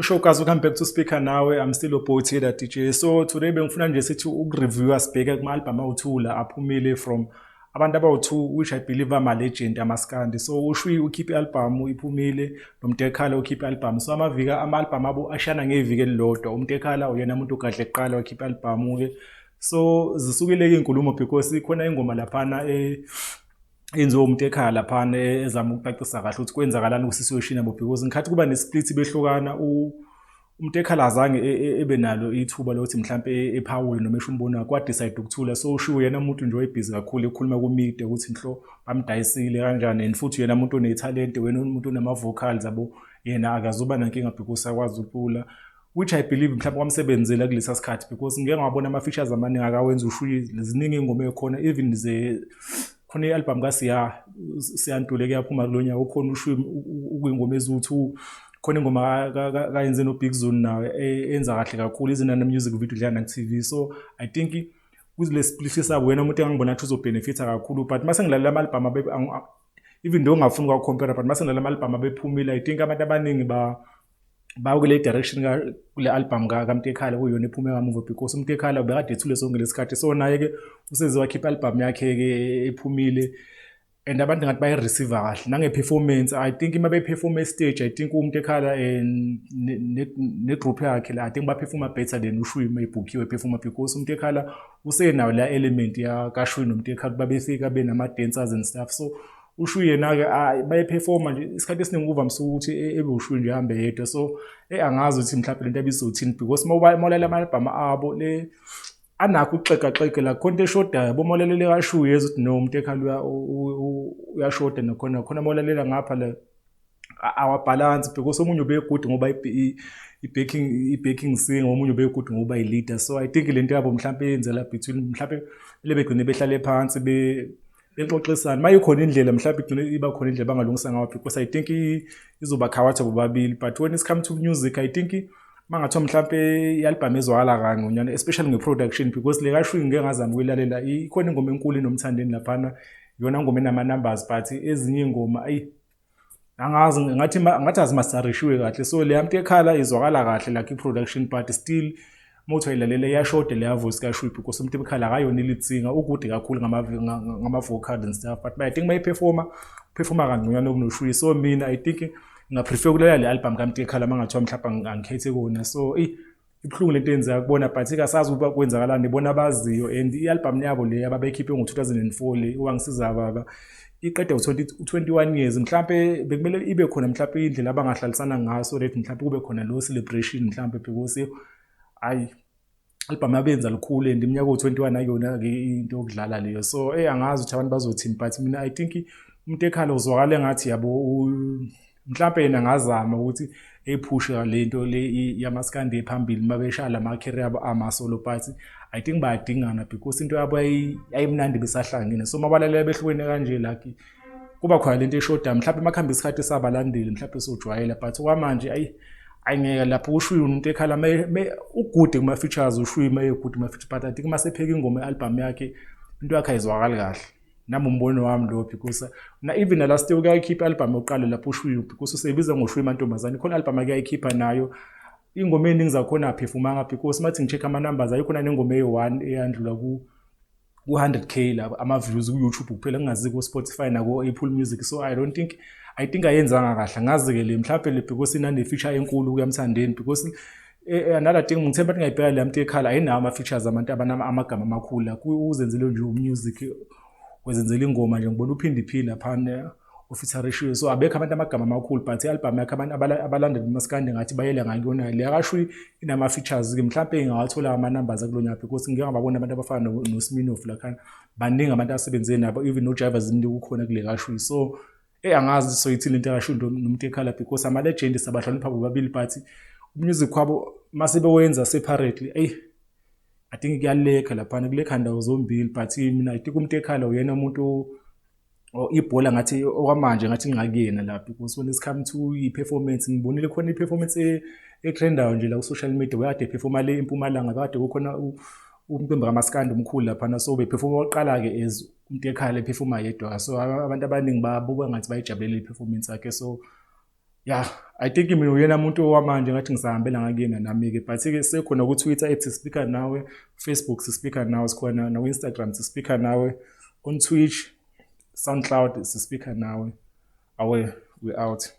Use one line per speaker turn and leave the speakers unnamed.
Shosho guys, welcome back to Speaker Nawe. I'm still your boy Taylor DJ. So today bengifuna nje sithi ukureviewa, sibheke kuma-album awu-2 la aphumile from abantu abawu-2, which I believe ama-legend amaskandi. So uShwi ukhiphe i-album, iphumile, noMtekhala ukhiphe i-album. So amaviki ama-album abo ashana ngeviki elilodwa. UMtekhala uyena umuntu ogadle kuqala, wakhipha i-album-ke. So zisukile-ke iy'nkulumo because khona ingoma laphana yenziwe umuntu ekhaya laphana ezama ukucacisa kahle ukuthi kwenzakalani ku-situation yabo, because ngikhathi kuba ne-split, behlukana, umuntu ekhala azange ebe nalo ithuba lokuthi mhlampe ephawule noma esho umbono wakhe, wadecide ukuthula. So ushiwo yena umuntu nje oyebhizi kakhulu ekhuluma ku-media ukuthi nhlo bamdayisile kanjani, and futhi yena umuntu onethalente, wena umuntu onama-vocals yabo, yena akazuba nankinga because akwazi ukucula, which I believe mhlawumbe kwamsebenzela kulesa sikhathi, because ngike ngawabona ama-features amaningi akawenza uShwi. Ziningi iy'ngoma ey'khona, even ze khona i-album kaSiya Siyantule kuyaphuma kulo nyaka, ukhona uShwi ukuyingoma eziwu-2. Khona ingoma kayenze no-Big Zulu nayo enza kahle kakhulu, izinana music video dlala naku-TV. So I think kule split sabo wena umuntu engangibona ngathi uzobenefitha kakhulu, but mase ngilalela ama-album, even though ngingafuni ukwa-compare, but mase ngilalela ama-album abephumile, I think abantu abaningi ba kule direction kule album kaMtekhala, kuyiyona ephume kamuva, because uMtekhala ubekade ethule sonke lesikhathi. So naye-ke useze wakhipha i-album yakhe-ke ephumile, and abantu ngathi bayi-receive kahle nange-performance. I think uma beperforma e-stage, I think umuntu ekhala ne-group yakhe la, I think baperforma better than uShwi uma ebhukhiwe eperforma, because umuntu ekhala usenayo la element kaShwi nomuntu ekhala babefika benama-dancers and stuff. So uShwi yena-ke bayeperforma nje isikhathi esiningi kuvamise ukuthi ebe uShwi nje ahambe yedwa. So angazi ukuthi mhlawumbe lento abizothini, because uma ulalela ama-album abo le anakho ukuxegaxega la, khona into eshodayo yabo. Uma ulalela kaShwi uyezwa ukuthi no, umuntu ekhala uyashoda, nakhona khona uma ulalela ngapha la awabhalansi, because omunye ube-good ngoba i-backing singer, omunye ube-good ngoba i-leader. So I think lento yabo mhlampe yenzela between, mhlampe le begcine behlale phansi bexoxisana uma ikhona indlela, mhlawumbe igcine iba khona indlela bangalungisa ngayo, because I think izoba khawatha bobabili. But when it's come to music, I think mangathiwa mhlampe i-album ezwakala kangconywana, especially nge-production, because le kaShwi ngike ngazama ukuyilalela, ikhona ingoma enkulu enomthandeni laphana, iyona ngoma enama-numbers, but ezinye iy'ngoma ayi, angazi, ngathi azimasterishiwe kahle. So le yamuntu ekhala izwakala kahle, like i-production, but still uma uthi uyayilalela iyashoda leya voice kaShwi, because umuntu ekhala akayona i-lead singer, ukude kakhulu ngama-vocal and stuff, but I think uma iperforma, uperforma kangconywana kunoShwi. So mina I think ngingaprefer ukulalela le album kaMntu ekhala uma ngathiwa mhlawumbe angikhethe kona. So eyi, ibuhlungu lento eyenzeka kubona, but ikasazi ukuba kwenzakalani, ibona abaziyo. And i-album yabo le ababeyikhiphe ngo-2004 le "Wangisiza Baba" iqeda u-21 years. Mhlampe bekumele ibe khona mhlampe indlela abangahlalisana ngayo so that mhlampe kube khona lo celebration mhlampe, because hayi, album yabenza lukhulu and iminyaka ewu-21 akuyona-ke into yokudlala leyo. So angazi ukuthi abantu bazothini, but mina I think umuntu ekhala uzwakala engathi yabo mhlampe yena angazama ukuthi ephushe le nto le yamaskandi ephambili uma beshaya lama-career abo ama-solo, but I think bayadingana because into yabo yayimnandi besahlangene. So uma balalela behlukene kanje, like kuba khona lento eshodayo. Mhlawumbe makuhamba isikhathi sabalandeli mhlawumbe sojwayela, but okwamanje ayi, ayingeke lapho uShwi umuntu ekhala ugude kuma-features, uShwi uma egude kuma-features, but I think uma sepheka ingoma i-album yakhe, into yakhe ayizwakali kahle. Nami umbono wami lo, because na even na last year ukayikhipha i-album yokuqala lapho uShwi, because useyibiza ngoShwi Mantombazane, khona i-album ake ayikhipha nayo, ingoma ey'ningi zakhona aphefumanga, because mathi ngi-check ama-numbers, ayikhona nengoma eyi-one eyandlula ku-100K la ama-views ku-YouTube kuphela, kungazi ku-Spotify nako-Apple Music. So I don't think, I think ayenzanga kahle. Angazi-ke le mhlawumbe le because inane-feature enkulu kuyaMthandeni, because another thing ngithemba ukuthi ngayibheka le yamuntu ekhala ayinawo ama-features abantu amagama amakhulu la, uzenzele nje umusic, wezenzela ingoma nje, ngibona uphinde iphile laphana ofeaturishiwe. So abekho abantu amagama amakhulu, but i-album yakhe abantu abalandeli bamaskandi ngathi bayele ngakuyona le yakashwi, inama-features-ke, mhlampe ingawathola ama-numbers akulo nyaka, because ngike ngababona abantu abafana noSminoff lakhana, baningi abantu asebenze nabo, even noJiva Zimnike ukhona kule kaShwi. So angazi soyithini into yakashwi nomuntu ekhala, because ama-legend sabahlonipha bobabili, but umusic wabo mase bewenza separately, eyi, I think kuyalekha laphana, kulekha ndawo zombili. But mina I think umuntu ekhala uyena umuntu ibhola ngathi okwamanje ngathi ngingakuyena la, because when it's come to i-performance, ngibonile khona i-performance etrendayo nje la ku-social media, bekade eperforma le eMpumalanga, kade kukhona umcimbi kamaskandi omkhulu laphana. So beperforma oqala-ke as umuntu ekhala eperforma yedwa, so abantu abaningi babuka ngathi bayijabulela i-performance yakhe. So Ya, I think mina uyena muntu owamanje ngathi ngisahambela ngakuyena nami-ke, but-ke sekhona ku-Twitter ethi Speaker Nawe, Facebook Speaker Nawe, sikhona naku-Instagram Speaker Nawe, on Twitch, SoundCloud Speaker Nawe. Awe, we out.